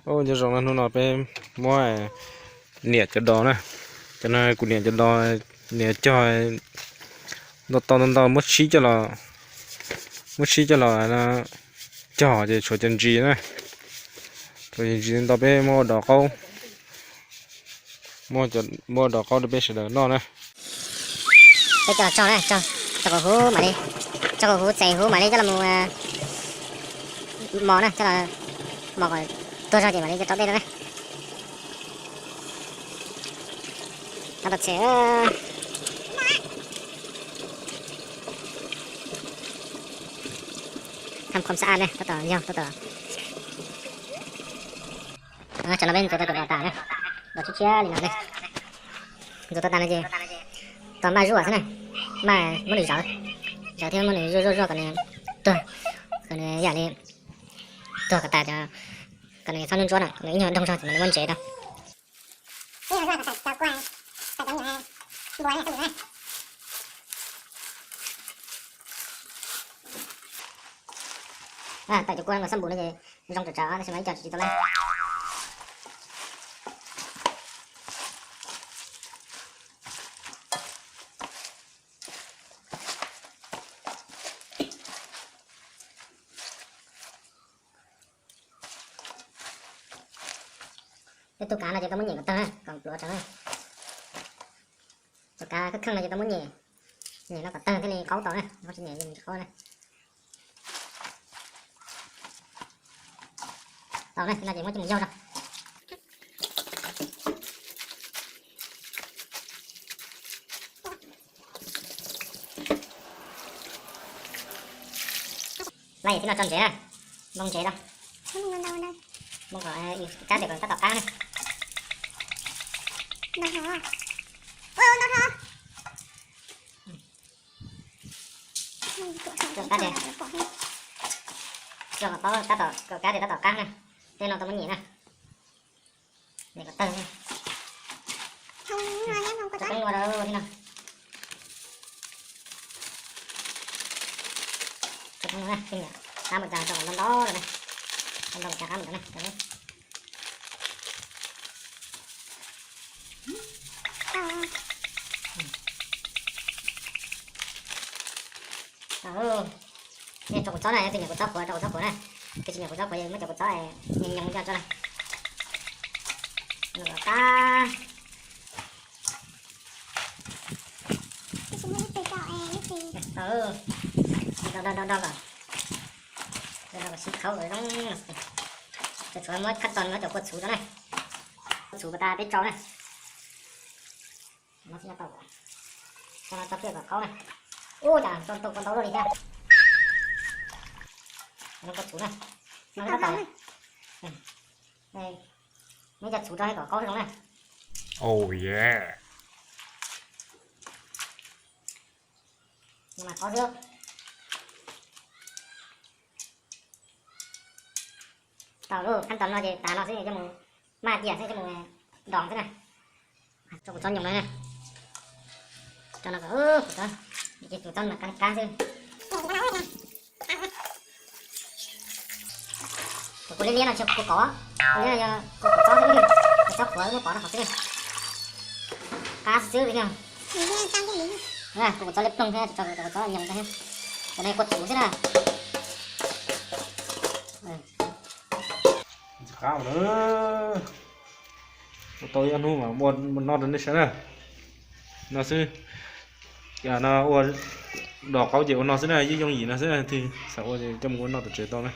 Nyob zoo na, hnub no peb muab niam cov dos na, cov no kuv niam cov dos, niam cog ntau tau ntau ntau muab sib coj los, muab sib coj los cog ces tshuav cov ntsis na, tshuav cov ntsis ntau peb muab ua dos qaub, muab ua dos qaub rau peb sawv daws noj na. Peb coj los tso na, tso, tso kom huv mam li, tso kom huv txeem huv mam li coj los mus mos na, coj los mos kom tuag zog ces mam li coj rau dej rau na. Tab tom txhem, tham khom xa na, tab tom yog tab tom. Tsam no peb ntxuav tau cov dos tas na, dos tshiab tshiab li no na. Ntxuav tau tas no ces tos maj zuaj xwb na, maj muab nws zawv, zawv thiab muab nws zuaj zuaj zuaj kom nws tuag, kom nws yam li tuag kom tas, kom nws txhob ntsuab ntsuab na, kom nws ib nyuag doog zog ces mam li muab ntsev rau. Tawm cov kua no xab npum no ces zoo tsawv tsawv tab sis mas ib co tsis tau laj. Tej tug kav no ces tau muab nyem kom tawg na, kom pluav tso na. Cov kav kheej kheej no ces tau muab nyem, nyem no kom tawg thiaj li qaub tau na, tsis nyem yeej tsis qaub na. Tau na, no ces muab coj mus yaug rau. Laj yam tib no tso ntsev na, npoo ntsev tau. Npoo kom kab tias kom tab tom qab na. Tso kom tab tom, kom kab tias tab tom qab na. Tej no tau muab nyem na. Nyem kom tawg. Tso koob lua rau li no. Tso koob lua, qab mus cas tso kom ntau ntau rau na. Ntau ntau cas qab mus rau na. Tso kuv txob na, yog tus nyiam kuv txob qhuav tso kuv txob qhuav na. Tus tsis nyiam kuv txob qhuav ces muab cov kuv txob nyoos nyoos coj tso na. Qab. Do do do do kom, do do kom sib khaub kom zoo. Ces tshuav muab khab tod muab cov kua txhuv rau na. Kua txhuv pas tas peb tsau na. No tsis tau, tso no tso thiaj kom khaub na. Ub, cas tau kua ntau luaj li thiab. No kua txhuv na. No tab tom, muab cov txhuv rau kom khaub zoo na. Oh yeah. No mas khaub xwb. Tau lub khab tod no ces tas no xwb, coj mus maj ciam xwb, coj mus doos xwb na. Tso kuv txob nyoos no na. Tso no kom kuv txob, ces kuv txob mas kab kab xwb. Kuv liab liab no tsis kua kov, kuv liab no yog kua kov txob xwb, kua txob qhuav muab pov rau hauv xwb. Qab xwb li no. Kuv txob liab ploog thiab, tso kuv txob nyoos thiab. Cov no kua txhuv xwb na. Qab na. Ua tau ib ob hnub mas ua no rau nej saib na. No xwb. Cas no ua dos qaub ces ua no xwb na, yeej yooj yim no xwb na, xav ua ces coj mus ua noj tom tsev tau na.